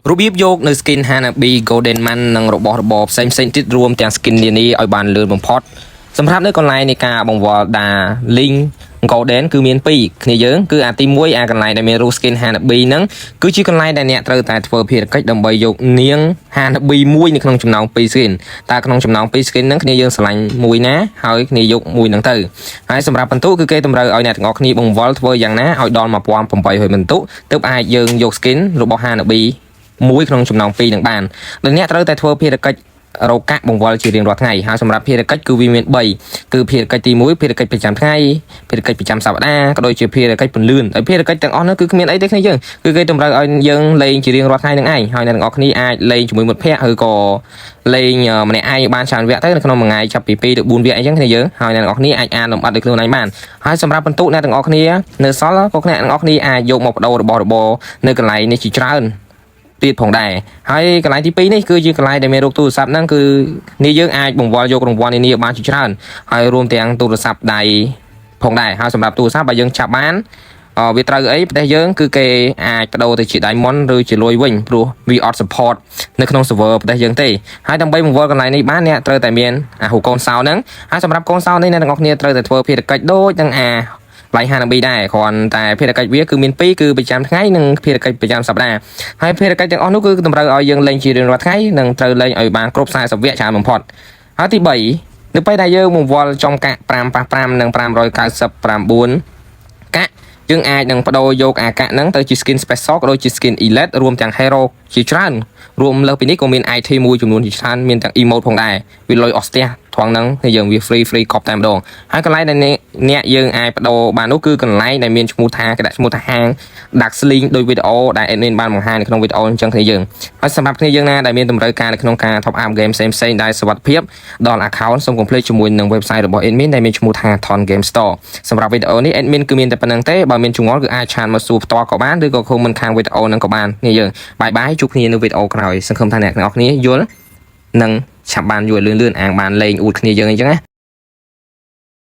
របៀបយកនៅ skin Hanabi Golden Man និងរបស់របរផ្សេងផ្សេងៗទៀតរួមទាំង skin នានាឲ្យបានលឿនបំផុតសម្រាប់នៅកន្លែងនៃការបង្វិលដា link Golden គឺមាន2គ្នាយើងគឺអាទី1អាកន្លែងដែលមានរូប skin Hanabi ហ្នឹងគឺជាកន្លែងដែលអ្នកត្រូវតែធ្វើភារកិច្ចដើម្បីយកនាង Hanabi មួយនៅក្នុងចំណោម2 skin តើក្នុងចំណោម2 skin ហ្នឹងគ្នាយើងស្រឡាញ់មួយណាហើយគ្នាយកមួយហ្នឹងទៅហើយសម្រាប់ពិន្ទុគឺគេតម្រូវឲ្យអ្នកទាំងអស់គ្នាបង្វិលធ្វើយ៉ាងណាឲ្យដល់1800ពិន្ទុទើបអាចយើងយក skin របស់ Hanabi មួយក្នុងចំណោម2នឹងបានដោយអ្នកត្រូវតែធ្វើភារកិច្ចរកកាក់បង្វិលជារៀងរាល់ថ្ងៃហើយសម្រាប់ភារកិច្ចគឺវាមាន3គឺភារកិច្ចទី1ភារកិច្ចប្រចាំថ្ងៃភារកិច្ចប្រចាំសប្តាហ៍ក៏ដូចជាភារកិច្ចពន្លឿនហើយភារកិច្ចទាំងអស់នោះគឺគ្មានអីទេគ្នាយើងគឺគេតម្រូវឲ្យយើងលេងជារៀងរាល់ថ្ងៃនឹងឯងហើយអ្នកទាំងអស់គ្នាអាចលេងជាមួយមិត្តភ័ក្តិឬក៏លេងម្នាក់ឯងបានច្រើនវគ្គទៅនៅក្នុងមួយថ្ងៃចាប់ពី2ទៅ4វគ្គអីចឹងគ្នាយើងហើយអ្នកទាំងអស់គ្នាអាចអានលម្អិតដោយខ្លួនឯងបានហើយសម្រាប់ពិន្ទុអ្នកទាំងអស់គ្នានៅសល់ក៏អ្នកទាំងអស់គ្នាអាចយកមកបដូររបស់របរនៅកន្លែងនេះជាច្រើន ទៀតផងដែរហើយកន្លែងទី2នេះគឺជាកន្លែងដែលមានរូបទូរស័ព្ទហ្នឹងគឺនេះយើងអាចបង្វិលយករង្វាន់នានាបានជាច្រើនហើយរួមទាំងទូរស័ព្ទដៃផងដែរហើយសម្រាប់ទូរស័ព្ទបើយើងចាប់បានអវាត្រូវអីប្រទេសយើងគឺគេអាចបដូរទៅជា diamond ឬជាលុយវិញព្រោះវាអត់ support នៅក្នុង server ប្រទេសយើងទេហើយដើម្បីបង្វិលកន្លែងនេះបានអ្នកត្រូវតែមានអាហ៊ូកូនសោហ្នឹងហើយសម្រាប់កូនសោនេះអ្នកទាំងអស់គ្នាត្រូវតែធ្វើភារកិច្ចដូចនឹងអា ឡៃ Hanabi ដែរគ្រាន់តែភារកិច្ចវាគឺមាន2គឺប្រចាំថ្ងៃនិងភារកិច្ចប្រចាំសប្តាហ៍ហើយភារកិច្ចទាំងអស់នោះគឺតម្រូវឲ្យយើងលេងជារៀងរាល់ថ្ងៃនិងត្រូវលេងឲ្យបានគ្រប់40វគ្គច្រើនបំផុតហើយទី3នៅពេលដែលយើងបង្វិលចំកាក់5ប៉ះ5និង599កាក់យើងអាចនឹងបដូរយកអាកាក់ហ្នឹងទៅជា skin special ក៏ដូចជា skin elite រួមទាំង hero ជាច្រើនរួមលើសពីនេះក៏មាន item មួយចំនួនជាច្រើនមានទាំង emote ផងដែរវាលុយអស់ស្ទះ ត្រង់ហ្នឹងគឺយើងវា free free កប់តែម្ដងហើយកន្លែងដែលអ្នកអ្នកយើងអាចបដូរបាននោះគឺកន្លែងដែលមានឈ្មោះថាគេដាក់ឈ្មោះថាហាង Dark Sling ដោយវីដេអូដែល admin បានបង្ហាញនៅក្នុងវីដេអូអញ្ចឹងគ្នាយើងហើយសម្រាប់គ្នាយើងណាដែលមានតម្រូវការនៅក្នុងការ top up game ផ្សេងផ្សេងៗដែលសុវត្ថិភាពដល់ account សូមកុំភ្លេចជាមួយនឹង website របស់ admin ដែលមានឈ្មោះថា Thon Game Store សម្រាប់វីដេអូនេះ admin គឺមានតែប៉ុណ្្នឹងទេបើមានចម្ងល់គឺអាច chat មកសួរផ្ទាល់ក៏បានឬក៏ comment ខាងវីដេអូហ្នឹងក៏បាននេះយើង bye bye ជួបគ្នានៅវីដេអូក្រោយសង្ឃឹមថាអ្នកទាំងអស់គ្នាយល់និងឆាប់បានយល់លឿនលឿនអាងបានលេងអួតគ្នាយើងអញ្ចឹងណា។